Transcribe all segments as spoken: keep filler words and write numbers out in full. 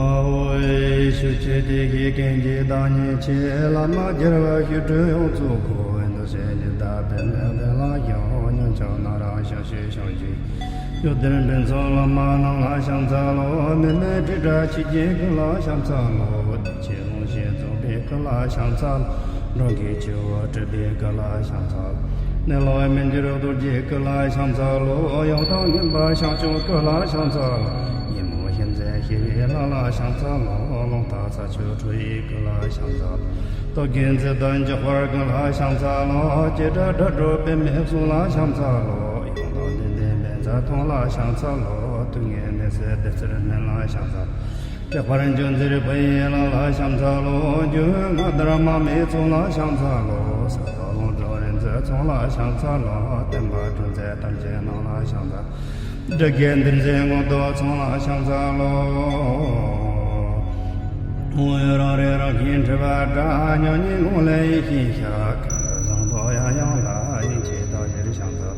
ཨོ། ཤུགས་ཆེ་དེ་གིས་ཀུན་གྱི་བདག་ཉིད་ཆེ། བླ་མ་རྒྱལ་བ་ཞི་ཁྲོ་ཡོངས་རྫོགས་སྐུ། འོད་མདངས་ཞལ་གྱི་བདག་པོས་མེ་བདེ་ལ་ཞོག་ཉམས་ཆག་ན་རང་ཤ་ཤེད་ཤོག་ཅིག་གཡོ་ལྡན་ཕུན་ཚོགས་བླ་མ་རྣམས་ལ་ཕྱག་འཚལ་ལོ། མི་མེད་དྲི་བྲལ་ཆོས་ཀྱི་སྐུ་ལ་ཕྱག་འཚལ་ལོ། བདེ་ཆེན་དབང་ཞེས་རྫོགས་པའི་སྐུ་ལ་ཕྱག་འཚལ་ལོ། འགྲོ་ཀུན་སྐྱོབ་པར་སྤྲུལ་པའི་སྐུ་ལ་ཕྱག་འཚལ་ལོ། གནས་ལུགས་མི་འགྱུར་རྡོ་རྗེའི་སྐུ་ལ་ཕྱག་འཚལ་ལོ། ཡང་དག་མངོན་པར་བྱང་ཆུབ་སྐུ་ལ་ཕྱག་འཚལ་ལོ། ཉོན་མོངས་ཞེན་མཛད་ཞི་བའི་ལྷ་ལ་ཕྱག་འཚལ་ལོ། རླུང་རྟ་རྩྭ་མཆོག་ཁྲོ་བོའི་སྐུ་ལ་ཕྱག་འཚལ་ལོ། རྟོག་གེའི་མཛེས་སྡུག་འཇོམས་པར་སྐུ་ལ་ཕྱག་འཚལ་ལོ། བྱེ་བྲག་སྒྲ་སྒྲོགས་པདྨའི་གསུང་ལ་ཕྱག་འཚལ་ལོ། ཡང་དག་ལྡན་འདས་བཛྲ་ཐང་ལ་ཕྱག་འཚལ་ལོ། དུག་ལྔའི་ནད་སེལ་བདུད་རྩིར་སྨན་ལ་ཕྱག་འཚལ་ལོ། དྲེགས་པར་འཇོམས་མཛད་བུ་ཡི་ལྷ་ལ་ཕྱག་འཚལ་ལོ། རྒྱུད་སྔགས་ཟླ་བ་མའི་ཚོགས་ལ་ཕྱག་འཚལ་ལོ། ས་དག་ལོངས་སྤྲུལ་རིག་འཛིན་ཚོགས་ལ་ཕྱག་འཚལ་ལོ། བསྟན་པ་སྒྲོམ་མཛད་ཐམས་ཅད་རྣམས་ལ་ཕྱག་འཚལ་ལོ། སྒྲུབ་དཀའི་འདུལ་འཛིན་མངོན་རྟོགས་ཚོགས་ལ་ཕྱག་འཚལ་ལོ། དབང་པོ་རང་རིག་རང་བཞིན་འཁྲུལ་པ་དག །མྱ་ངན་ངོ་ལས་ཡེ་ཤེས་ཤར། གང་འདུལ་བཟང་པོ་ཡང་ཡང་ལ། ཡེ་ཤེས་རྟོགས་ཕྱིར་ཕྱག་འཚལ་ལོ།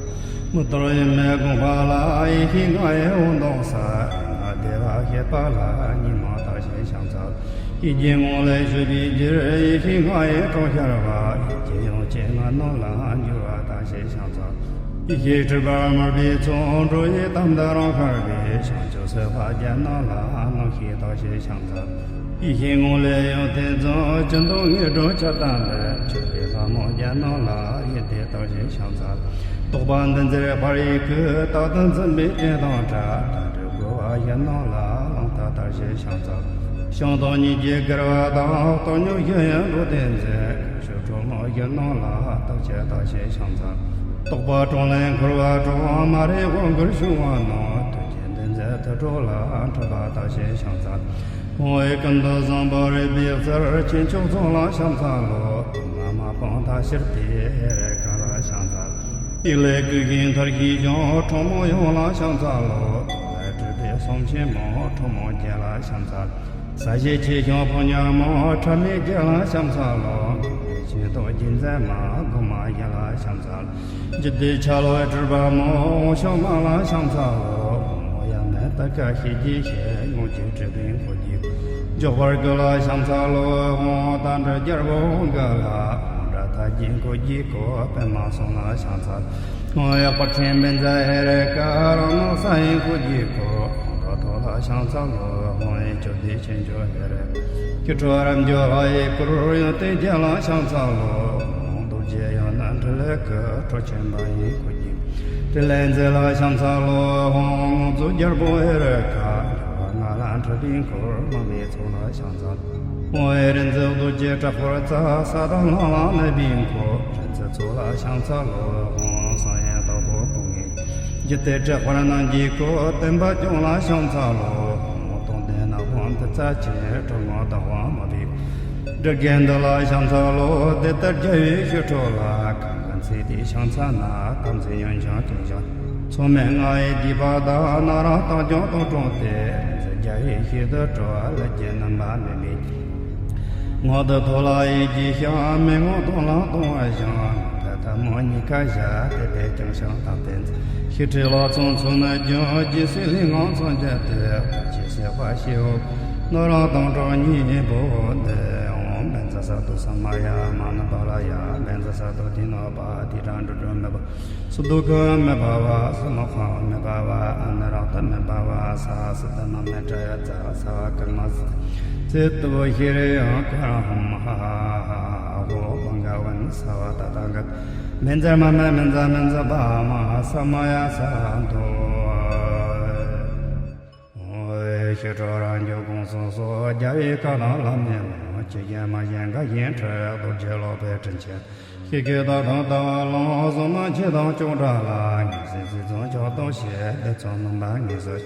མི་རྟོག་ཡུལ་མེད་དགོངས་པ་ལ། ཡེ་ཤེས་ལྔ་ཡི་དབང་ཐོབ་གསལ། ལྔ་བདེ་བ་ཤེས་པ་ལ། གཉིས་མ་དག་ཅིང་ཕྱག་འཚལ་ལོ། ཡིད་ཀྱི་ངོ་ལས་བྱོས་པའི་ཕྱིར། ཡེ་ཤེས་ལྔ་ཡི་གྲོང་ཤར་བ། ཡིད་ཀྱི་ཡང་ཅན་ལྔ་རྣམས་ལ། འགྱུར་བ་དག་ཅིང་ཕྱག་འཚལ་ལོ། ཡེ་ཤེས་སྤྲུལ་པ་དམར་པོའི་ཚོགས། འགྲོ་ཡི་དམ་དུ་རང་ཤར་བའི། བྱང་ཆུབ་སེམས་དཔའ་བརྒྱ་རྣམས་ལ། རྣམ་ཤེས་དག་ཅིང་ཕྱག་འཚལ་ལོ། ཡེ་ཤེས་ངོ་ལས་ཡོན་ཏན་ཚོགས། ཅི་འདོད་ངེས་འགྲོ་ཆ་དང་ལྡན། མཆོད་པའི་ལྷ་མོ་བརྒྱ་རྣམས་ལ། ཡིད་བདེ་དག་ཅིང་ཕྱག་འཚལ་ལོ། རྟོག་པ་འདུལ་མཛད་ཕ་རོལ་སྐུ། རྟག་ཏུ་འཛིན་པའི་རྐྱེན་དང་བྲལ། དག་སྒྲུབ་རྒོལ་བ་བཞི་རྣམས་ལ། རླུང་རྟ་དག་ཅིང་ཕྱག་འཚལ་ལོ། བྱང་དུ་གཉིས་ཀྱི་བསྒར་བ་དང་། སྟོང་ཉིད་བཞི་ཡི་འགྲོ་དོན་མཛད། གང་བཞུགས་ཁྲོ་མོ་བཞི་རྣམས་ལ། བརྟག་དཔྱད་དག་ཅིང་ཕྱག་འཚལ་ལོ། རྟོག་པ་གྲོང་ལས་འཁོར་བ་སྐྱོང་། མ་རིག་དབང་བསྒུལ་ཕྱོགས་དབང་རྣམས། ཐུགས་རྗེས་འདུལ་མཛད་ཐུགས་སྒྲོག་ལ། འཁྲུལ་པ་དག་ཅིང་ཕྱག་འཚལ་ལོ། དབང་པོའི་ཀུན་ཏུ་བཟང་པོ་རིག་པའི་རྩལ། ཆོས་མཆོག་ཚོགས་ལ་ཕྱག་འཚལ་ལོ། དུག་ལྔ་མ་སྤངས་མཐའ་ཞི་བའི་ཧེ་རུ་ཀ་ལ་ཕྱག་འཚལ་ལོ། ཡིད་ལས་བསྐུལ་ཞིང་མཐར་གྱིས་སྦྱོང་ཁྲོ་མོ་ཡོངས་ལ་ཕྱག་འཚལ་ལོ། ཐོག་ལས་སྤྲུལ་པའི་གསུང་ཆེན་མོ། ཁྲོ་མོ་བརྒྱད་ལ་ཕྱག་འཚལ་ལོ། ས་གཞི་ཆེ་ཆུང་ཕོ་ཉ་མོ། ཕྲ་མེན་བརྒྱད་ལ་ཕྱག་འཚལ་ལོ། མི་མཇེད་ཆེན་ཏོག་རྒྱན་མཛེས་མ། སྒོ་མ་བཞི་ལ་ཕྱག་འཚལ་ལོ། འཇིག་རྟེན་ཆ་ལུགས་སྤྲུལ་པ་མོ། འོག་ཕྱོགས་མ་ལ་ཕྱག་འཚལ་ལོ། དབང་པོ་ཡ་མེད་ཏི་ཀ་ཤེལ་གྱི་ཞལ། རྔོག་ཆུ་སྤྲུལ་པའི་འཁོར་གྱིས་འཇོག་པར་བསྐུལ་ལ་ཕྱག་འཚལ་ལོ། དབང་པོ་རྟ་མགྲིན་རྒྱལ་པོ་དབང་བསྐུར་ལ། དབང་པོ་དགྲ་ཐག་རྒྱན་གོས་ཀྱིས་བསྐོར། པདྨ་གསུང་ལ་ཕྱག་འཚལ་ལོ། དབང་པོ་ཡག་པར་ཆེན་བཛྲ་ཧེ་རུ་ཀ། རང་སྣང་གསལ་བའི་འཁོར་གྱིས་བསྐོར། དབང་པོ་ཐོག་ལ་ཕྱག་འཚལ་ལོ། དབང་པོའི་སྐྱབས་འདུས་ཆོས་འབྱོར་ཧེ་རུ་ཀ། སྐྱེ་འགྲོ་རབ་འབྱོར་ལྷ་ཡི་སྐུར། ཡོན་ཏན་བརྒྱད་ལ་ཕྱག་འཚལ་ལོ། དབང་པོ་རྡོ་རྗེ་ཡང་ན་ཕྲིན་ལས་སྐུ། ཁྲོ་ཆེན་འབར་བའི་འཁོར་གྱིས་ཕྲིན་ལས་མཛད་ལ་ཕྱག་འཚལ་ལོ། དབང་པོ་དབང་མཛོད་རྒྱལ་པོ་ཧེ་རུ་ཀ། འབྱོར་པ་ལྔ་ལ་འཁྲིལ་བའི་འཁོར། དམག་མིའི་ཚོགས་ལ་ཕྱག་འཚལ་ལོ། དབང་པོ་རིག་འཛིན་རྡོ་རྗེ་དྲག་པོར་རྩལ། ས་དང་ལྷ་ལ་གནས་པའི་འཁོར། རིག་འཛིན་ཚོགས་ལ་ཕྱག་འཚལ་ལོ། དབང་པོ་གསང་བའི་བདག་པོ་སྐུ་ལྔའི་རྒྱུད། དེ་དྲེགས་པ་རྣམས་ཀྱིས་བསྐོར། བསྟན་པ་སྐྱོང་ལ་ཕྱག་འཚལ་ལོ། དབང་པོ་སྟོང་ལྡན་ནག་པོ་འདི་རྩ་ཆེན། ཁྲོ་མོ་ཟླ་བ་དམར་པོའི་སྤྲུལ་སྐུ་འདི་ལ་ཕྱག་འཚལ་ལོ། དེ་ལྟར་རྒྱལ་བའི་ཞི་ཁྲོ་ལ། གང་གི་ཚེ་འདིའི་ཕྱག་འཚལ་ན། དམ་ཚིག་ཉམས་ཆག་ཀུན་བྱང་། མཚམས་མེད་ལྔ་ཡི་སྡིག་པ་དག །ན་རོ་སྟོབས་ཀྱང་སྟོངས་འགྲོ་སྟེ། རིག་འཛིན་རྒྱལ་བའི་ཞལ་དུ་གྲོལ། ལས་ཀྱི་རྣམ་པ་མེད་པའི་ངང་དུ་ཐོབ་ལ་ཡིད་ཀྱིས་བཤགས། མི་མངོན་སྟོང་ལ་སྟོང་བར་བཞེངས། ཐལ་མོ་སྙིང་གར་བཞག །དེ་དེས་ཀྱང་ཕྱག་དང་སྟེ། ཞི་ཁྲོའི་ལྷ་ཚོགས་མཚོན་ནུས་ཀྱང་། སྦྱིན་སྲེག་ལས་ངན་མཚོན་བྱེད་དེ། ཐམས་ཅད་བསྲེག་པར་བྱའོ། ན་རོ་སྟོངས་འགྲོ་གཉིས་པོ་འདི། ཨོཾ་བཛྲ་སཏྭ་ས་མ་ཡ། མ་ཎི་བ་ལ་ཡ། བཛྲ་སཏྭ་དྷཱི་ནོ་པ། དྷཱིཿ་ཏ་འགྲོ་དྲུག་མེ་བ། སུ་དུ་ཀ་མེ་བྷ་བ། སུ་མུ་ཁ་མེ་བྷ་བ། ཨ་ནི་རག་ཏ་མེ་བྷ་བ། ས་ཧ་སི་ཏ་མ་མེ་ཏྲ་ཡ་ཙ། ས་བ་ཀརྨ་སི་ཏ། ཙི་ཏུ་ཤྲི་ཡང་ཀ་ར་ཧུ་མ་ཧ་ཧ་ཧ་ཧ་ཧོ། བྷ་ག་ཝན་ས་བ་ཏ་ཐཱ་ག་ཏ། མེ་བཛྲ་མ་མེ་མེ་བཛྲ་མེ་བཛྲ་བྷ་མ་ཧ་ས་མ་ཡ་ས་དྷཱུ། ཞི་ཁྲོ་རང་རྒྱལ་དགོངས་སུ་གསོལ། རྒྱལ་བའི་བཀའ་དང་བླ་མའི་ལུང་། ཇི་བཞིན་མ་བཞེངས་འགའ་ཞིག་འཁྲུལ། རྡོ་རྗེ་སློབ་དཔལ་དྲིན་ཅན། ཤཱཀྱའི་བདག་དང་ལྟ་བ་ལོངས། བཟང་ན་ཆོས་དང་ཅོག་འདྲ་ལ། ངན་སོང་ཚུལ་མཚོན་ཕྱོགས་གཏོང་བྱེད། སྡེ་ཚོགས་རྣམ་པ་ངེས་སུ།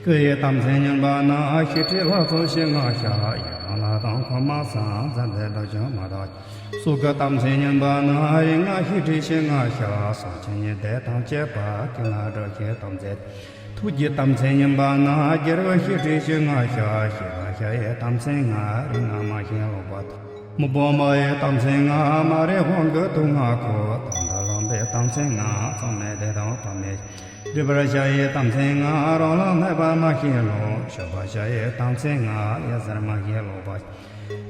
སྐུ་ཡི་དམ་ཚིག་ཉམས་པ་ན། ཞི་ཁྲོའི་ལྷ་ཚོགས་ཞི་ང་ཤ། ཡི་དམ་ལྷ་དང་འཁོར་དམག་བསང་། ཛ་དྷཱིཿ་བདག་ཅག་མ་དག་སྲོག་གི་དམ་ཚིག་ཉམས་པ་ན། རིག་སྔགས་ཞི་ཁྲོའི་ཞི་ང་ཤ། སྲོག་ཆད་ཉེས་སྡེ་དང་བཅས་པ། ཀུན་ལ་སྒྲོལ་བྱེད་དམ་ཚིག་ཐུགས་ཀྱི་དམ་ཚིག་ཉམས་པ་ན། རྒྱལ་བའི་ཞི་ཁྲོའི་ཞི་ང་ཤ། ཞི་བ་ཤ་ཡི་དམ་ཚིག་ལྔ། རིག་སྔགས་མ་ཞི་ལོག་པ་དང་། མི་སྤོང་བ་ཡི་དམ་ཚིག་ལྔ། མ་རིག་དབང་གི་དུག་ལྔ་འཁོར། དམ་དུ་ལངས་པའི་ དམ་ཚིག་ལྔ། གཙང་མའི་སྡེ་དང་ཐོག་མའི་སྡིག་པར་བྱ་ཡི་དམ་ཚིག་ལྔ། རང་ལ་གནོད་པ་མ་བྱིན་རློབས། སྤྱོད་པར་བྱ་ཡི་དམ་ཚིག་ལྔ། ཡིད་གསར་མ་བྱིན་རློབ་པ།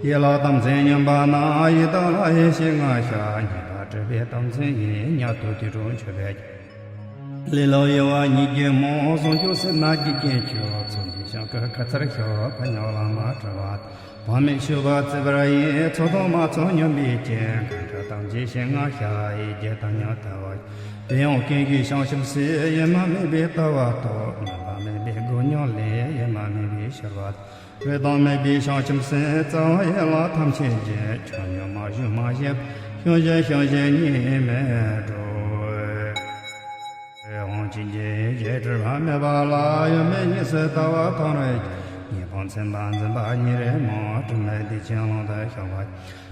ཡིད་ལ་དམ་ཚིག་སྙོམས་པ་ན། ཡི་དྭགས་ལ་ཡེ་ཤེས་ལྔ་ཤར། ཉེས་པ་སྒྲིབ་པའི་དམ་ཚིག་ཡིན། ཉེ་དུ་དུད་འགྲོ་མཆོད་པའི་ལས་ལ་གཡོ་བ་ཉེས་བྱས་སྨོ། ཟུང་འཇུག་སེར་སྣ་བགེགས་ཀྱི་མཆོག། ཚོགས་ཀྱི་ཞིང་ཁམས་ཁ་ཚར་ཤོག། ག་ཉོག་ལ་མ་བྲལ་བ། བག་མེད་སྤྱོད་པ་བརྩི་བར་བྱ། ཚོགས་དང་མ་ཚོགས་སྙོམས་པའི་རྐྱེན། གང་དག་དམ་བཅའ་བྱེད་ལྔ་ཤར། ཡིད་བྱེད་དམ་ཉམས་ལྟ་བ། དེ་ཡང་ཀུན་གཞི་བྱང་ཆུབ་སེམས། ཡེངས་མ་མེད་པའི་ལྟ་བ་རྟོགས། སྨོན་པ་མེད་པའི་སྒོ་སྙོམས་ལས། ཡེངས་མ་མེད་པའི་ཤེས་པ། རེ་དོགས་མེད་པའི་བྱང་ཆུབ་སེམས། རྩ་བ་ཡན་ལག་ཐམས་ཅད་ཀྱི། ཆོས་ཉིད་མ་ཞུགས་མ་ཤེས་པ། ཤེས་བཞིན་ཤེས་བཞིན་ཉིད་མེད་འགྲོ། འོང་། ཕྱིན་ཆད་ཡིད་ཀྱི་སྒྲིབ་པ་མེད་པ་ལ། གཡོ་མེད་གཉིས་སུ་ལྟ་བ་མཐོང་རེ་ཆེ། ཉེས་པ་མཚན་མ་འཛིན་པ་ཉིད་རེད་མོད། དྲི་མེད་བདེ་ཆེན་ཀློང་དུ་ཤར་བ།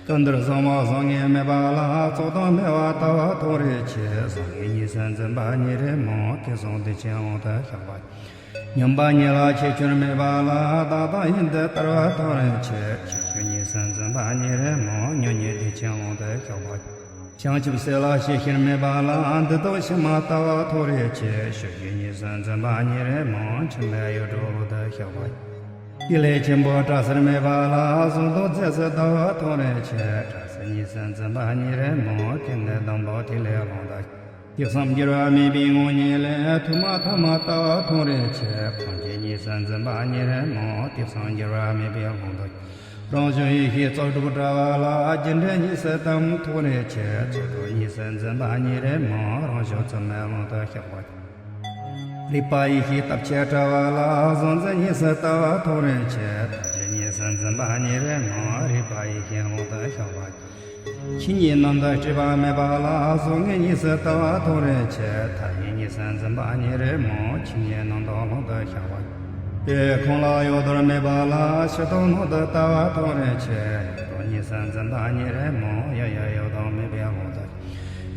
ཀུན་ཏུ་བཟང་པོ་བཟང་ངན་མེད་པ་ལ། རྩོད་དང་སྨྲ་བ་ལྟ་བ་མཐོང་རེ་ཆེ། བཟང་ངན་གཉིས་སུ་འཛིན་པ་ཉིད་རེད་མོད། སྐལ་བཟང་བདེ་ཆེན་ཀློང་དུ་ཤར་བ། སྙོམས་པ་ཉིད་ལ་ཁྱད་ཆོས་མེད་པ་ལ། བདག་དང་གཞན་དུ་ལྟ་བ་མཐོང་རེ་ཆེ། ཁྱད་ཆོས་གཉིས་སུ་འཛིན་པ་ཉིད་རེད་མོད། མྱོང་ཉིད་བདེ་ཆེན་ཀློང་དུ་ཤར་བ། བྱང་ཆུབ་སེམས་ལ་ཞེན་ཤེས་མེད་པ་ལ། འདི་དག་ཕྱི་མ་ལྟ་བ་མཐོང་རེ་ཆེ། ཕྱོགས་ཆོས་གཉིས་སུ་འཛིན་པ་ཉིད་རེད་མོད། ཕྱི་མའི་ཡུལ་གྲོགས་ལོག་ཏུ་ཤར་བ། ཐིག་ལེ་ཆེན་པོ་སྐྲ་སེར་མེད་པ་ལ། གཟུགས་དང་རྫས་སུ་ལྟ་བ་མཐོང་རེ་ཆེ། སྐྲ་སེར་གཉིས་སུ་འཛིན་པ་ཉིད་རེད་མོད། སྐྱེ་གནས་དང་པོ་ཐིག་ལེ་ཀློང་དུ། དུས་གསུམ་འགྱུར་བ་མེད་པའི་ངང་ཉིད་ལས། ཐོག་མ་ཐ་མ་ལྟ་བ་མཐོང་རེ་ཆེ། ཕུང་ཁྱེར་གཉིས་སུ་འཛིན་པ་ཉིད་རེད་མོད། དུས་གསུམ་འགྱུར་བ་མེད་པའི་ཀློང་དུ། རང་བྱུང་ཡེ་ཤེས་རྩོལ་སྒྲུབ་བྲལ་བ་ལ། རྒྱུ་འབྲས་གཉིས་སུ་ལྟ་བ་མཐོང་རེ་ཆེ། རྩོལ་སྒྲུབ་གཉིས་སུ་འཛིན་པ་ཉིད་རེད་མོད། རང་བྱུང་རྩོལ་མེད་ཀློང་དུ་ཤར་བ། རིག་པ་ཡེ་ཤེས་སྟོབས་ཆེན་བྲལ་བ་ལ། གཟུང་འཛིན་གཉིས་སུ་ལྟ་བ་མཐོང་རེ་ཆེ། ཐ་སྙད་གཉིས་སུ་འཛིན་པ་ཉིད་རེད་མོད། རིག་པ་ཡེ་ཤེས་ཀློང་དུ་ཤར་བ། ཆོས་ཉིད་རྣམ་དག་སྤྲོས་པ་མེད་པ་ལ། གཟུགས་བརྙན་གཉིས་སུ་ལྟ་བ་མཐོང་རེ་ཆེ། ཐ་སྙད་གཉིས་སུ་འཛིན་པ་ཉིད་རེད་མོད། ཆོས་ཉིད་རྣམ་དག་ཀློང་དུ་ཤར་བ། དེ་ཁོང་ལ་གཡོ་ཟློས་མེད་པ་ལ། ཕྱི་དང་ནང་དུ་ལྟ་བ་མཐོང་རེ་ཆེ། ཡོད་དོ་གཉིས་སུ་འཛིན་པ་ཉིད་རེད་མོད། ཡོད་ཡོད་ཡོད་དོ་མེད་པའི་ཀློང་དུ།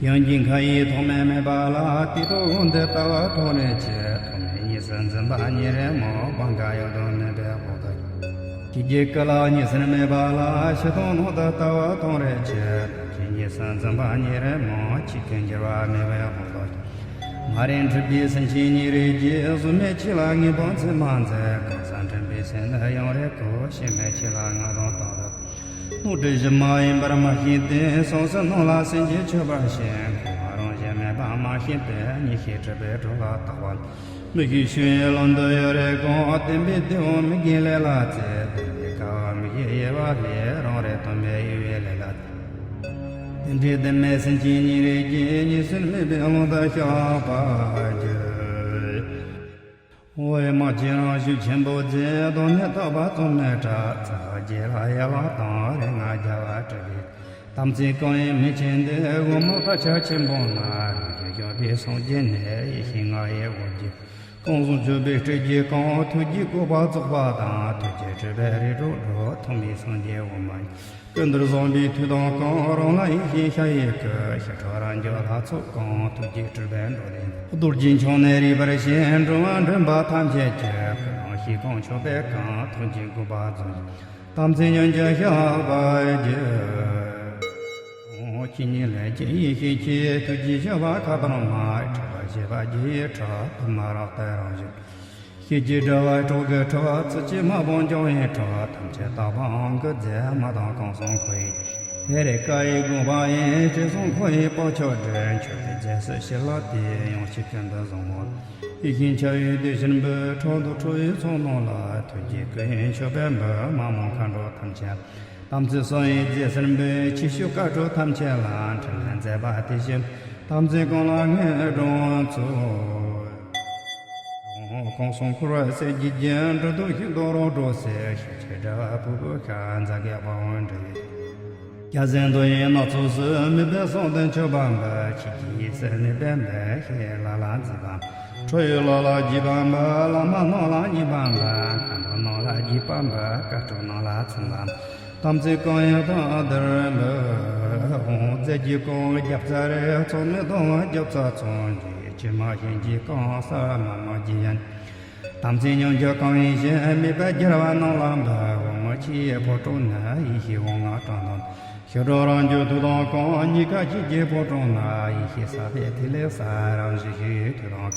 ཡང་ཀུན་མཁའ་ཡི་ཐོག་མེད་མེད་པ་ལ། དེ་དང་དབང་དུ་ལྟ་བ་མཐོང་རེ་ཆེ། ཐོག་མེད་གཉིས་སུ་འཛིན་པ་ཉིད་རེད་མོད། དབང་མཁའ་ཡོད་དོ་མེད་པའི་ཀློང་དུ། ཆོས་ཀྱི་སྐུ་ལ་གཉིས་སུ་མེད་པ་ལ། ཕྱི་དང་ནང་དུ་ལྟ་བ་མཐོང་རེ་ཆེ། ཐ་སྙད་གཉིས་སུ་འཛིན་པ་ཉིད་རེད་མོད། ཆོས་ཀུན་འགྱུར་བ་མེད་པའི་ཀློང་དུ། མ་རིག་འཁྲུལ་པའི་སེམས་ཅན་ཉིད་རེ་རྒྱས། གཟུགས་མེད་ཆོས་ལ་ངེས་པ་མཚན་མ་འཛིན། གང་ཟག་འདྲེན་པའི་སེམས་ནི་ཡོང་རེ་དཀའ། ཞེན་མེད་ཆོས་ལ་ངེས་དོན་རྟག་ཏུ། རྣམ་འཁྲུལ་གཞི་མ་ཡིན་པར་མ་ཤེས་ཏེ། སོ་སོའི་སྣང་ལ་སེམས་ཅན་མཆོད་པར་བྱེད། གོང་མ་རང་བཞིན་མེད་པ་མ་ཤེས་པས། གཉིས་ཤེས་སྒྲིབ་པས་གྲོལ་ལ་བཏགས་པ། མིག་ཤེས་ཆོས་ཡིན་ལམ་དུ་ཡོད་རེ་དཀའ། བདེན་པའི་དེ་འོང་མི་དགེའི་ལས་ལ་བརྩི། བདེན་པའི་ཀ་བ་མིག་ཤེས་དབྱེ་བ་ལས། རང་རིག་སྟོང་པའི་དབྱེ་བའི་ལས་ལ་བརྩི། དེ་འདྲའི་བདེན་མེད་སེམས་ཅན་ཉིད་རེ་རྒྱས། གཉིས་སུ་མེད་པའི་ཀློང་དུ་ཤར་བར་འགྱུར། འོ་ཡ། མ་སྐྱེས་རང་བཞིན་ཆེན་པོ་རྗེ། གདོད་ནས་རྟོགས་པ་རྩོལ་མེད་གྲགས། རྩ་བ་རྒྱས་ལ་ཡལ་བ་དང་། རིགས་ལྔ་རྒྱལ་བ་སྤྲུལ་པའི་དམ་ཚིག་གང་ཡིན་མི་ཕྱེད་འདི། དབུ་མ་དཀར་ཆག་ཆེན་པོ་ན། རང་བཞིན་བཞག་པའི་སངས་རྒྱས་ནས། ཡེ་ཤེས་ལྔ་ཡི་དབང་གིས་གང་བཟུང་། སྤྱོད་པའི་སྤྲུལ་གྱིས་གང་། ཐུགས་རྗེའི་བཀོད་པ་རྫོགས་པ་དང་། ཐུགས་རྗེ་སྤྲུལ་པའི་རིགས་དྲུག་འགྲོ། ཐོག་མའི་སངས་རྒྱས་དབུ་མ། ཀུན་ཏུ་བཟང་པོའི་མཐུ་དང་གང་། རང་ལ་ཡེ་ཤེས་ཤར་བའི་སྐུ། ཞི་ཁྲོ་རབ་འབྱམས་ལྷ་ཚོགས་གང་། ཐུགས་རྗེ་སྤྲུལ་པའི་འགྲོ་དོན་རྡོ་རྗེ་འཆང་ནས་རིག་པར་བྱེད། འགྲོ་བ་འདྲེན་པ་ཐམས་ཅད་ཀྱི། སྐུ་རང་ཞིང་གང་མཆོག་པས་གང་། ཐུགས་རྗེའི་བཀོད་པ་རྫོགས། དམ་ཚིག་ཉམས་ཀྱང་ཤར་བར་འགྱུར། ཆོས་ཉིད་ལས་སྐྱེས་ཡེ་ཤེས་ཀྱི། ཐུགས་རྗེས་བྱ་བ་མཁའ་ལྟར་མ། ཁྲོས་པ་བྱེད་པ་རྒྱུ་ཡི་ཁྲག་ཏུ་མ་རག་ལྟར་རང་བཞིན། ཤེས་ཀྱི་དྲི་བ་སྲོག་གི་ཁྲག་ཚིག་གཅིག་མ་སྤངས་འཇོམས་པའི་ཁྲག་ཐམས་ཅད་དག་པའང་སྐུ་མཛད། མ་དང་གང་གསུང་ཁོ་ཡི། ཧེ་རེ་ཀ་ཡི་དགོངས་པ་ཡིན། ཅི་གསུང་ཁོ་ཡི་བག་ཆགས་སྒྲིབ། མཆོད་པའི་རྫས་སུ་ཞིག་ལ་དེ། ཡང་ཞིག་ཀུན་ཏུ་བཟང་པོ། ཡེ་ཤེས་འཆར་བའི་བདེ་ཆེན་འབུལ། ཁྲག་འདུ་ཁྲོ་བོའི་ཚོགས་རྣམས་ལ། ཐུགས་རྗེའི་སྐུ་ཡིས་མཆོད་པས་འབུལ། མ་རྨོངས་མཁའ་འགྲོ་ཐམས་ཅད། དམ་ཚིག་གསང་བའི་རྫས་སུ་འབུལ། ཕྱི་བཤོལ་དཀར་ཕྲུག་ཐམས་ཅད་ལ། འཕྲིན་ལས་མཛད་པ་དེ་བཞིན་དམ་ཚིག་གང་ལ་ངེས་འགྲོ་ཚུལ། གང་གསུང་འཁོར་བ་སྲེག་བགྱིད་ཅིང་། འགྲོ་དོན་ཤིན་ཏུ་རབ་འགྲོ་ཟེར། ཤེས་བྱའི་དྲི་བ་ཕུར་བུ་ཤ་ཛ་གི་དཔའ་བོ་འདྲ་བའི། རྒྱལ་མཚན་རྡོ་ཡི་སྣ་ཚོགས་སུ། མོས་པས་གསོལ་ཏེ་མཆོད་པ་འབུལ། ཆོས་ཀྱི་ཡེ་ཤེས་མོས་པས་འབུལ། ཤེས་ལ་ལ་མཛེས་པ། ཁྲོ་བོའི་ལག་ལ་རྒྱས་པ་འབུལ། བླ་མ་རྣམས་ལ་བརྙས་པ་འབུལ། མཁའ་འགྲོ་རྣམས་ལ་རྒྱས་པ་འབུལ། དཀར་ཕྲུག་རྣམས་ལ་མཚན་པ། དམ་ཚིག་གང་ཡིན་དག་འདིར་འབུལ། རྫས་ཀྱི་གང་རྒྱབ་རྩ་རེ། ཚོགས་མི་དང་རྒྱབ་རྩ་ཚོགས་ཀྱི། ཕྱི་མ་གཞན་གྱི་གང་ཟག་མ་མོ་རྒྱུ་ཡིན། དམ་ཚིག་ཉམས་ཀྱང་གང་ཡིན་ཞེས། དམིགས་པ་རྒྱལ་བ་རྣམས་ལ་འབུལ། དབང་མོ་ཆོས་ཀྱི་ཕོ་བྲང་ནས། ཡེ་ཤེས་དབང་ལྔ་དྲང་དང་ ཆོས་སྒྲ་རང་རྒྱུད་ཐུགས་དམ་བསྐང་། གཉིས་ཀ་གཅིག་གི་ཕོ་བྲང་ན། ཡེ་ཤེས་ས་པའི་ཐིག་ལེ་གསལ། རང་བཞིན་གཤིས་ཐུགས་དམ་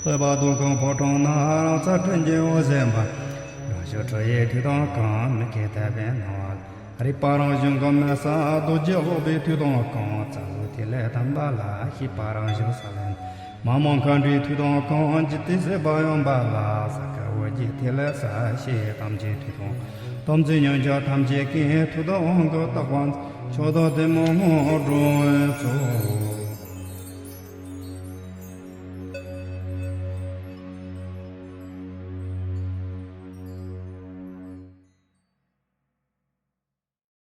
བསྐང་། བསྟོད་པ་སྡོམ་ཁང་ཕོ་བྲང་ན། རང་རྩལ་སྤྲིན་གྱི་འོད་ཟེར་འབར། རང་བྱུང་ཁྲོ་ཡི་ཐུགས་དམ་བསྐང་། མི་སྐྱེ་དད་པའི་སྣང་བ། རིག་པ་རང་བྱུང་གི་མེ་སྟག་རྡོ་རྗེ་སློབ་པའི་ཐུགས་དམ་བསྐང་། རྩ་བའི་ཐིག་ལེ་དམ་པ་ལ། ཤེས་པ་རང་བྱུང་ས་ལེ། མ་མོ་མཁའ་འགྲོའི་ཐུགས་དམ་བསྐང་། འཇིག་རྟེན་སྲིད་པ་ཡོངས་འབར་བ་ལ། ས་དགུ་འོད་ཀྱི་ཐིག་ལེ་གསལ། ཞེས་དམ་ཅན་ཐུགས་དམ། དམ་ཚིག་མཉམ་གཞག་ཐམས་ཅད་ཀུན། ཐུགས་དམ་དབང་བསྐུར་བརྟག་པ་མཛད། མཆོག་དང་ཐུན་མོང་དངོས་གྲུབ་སྩོལ།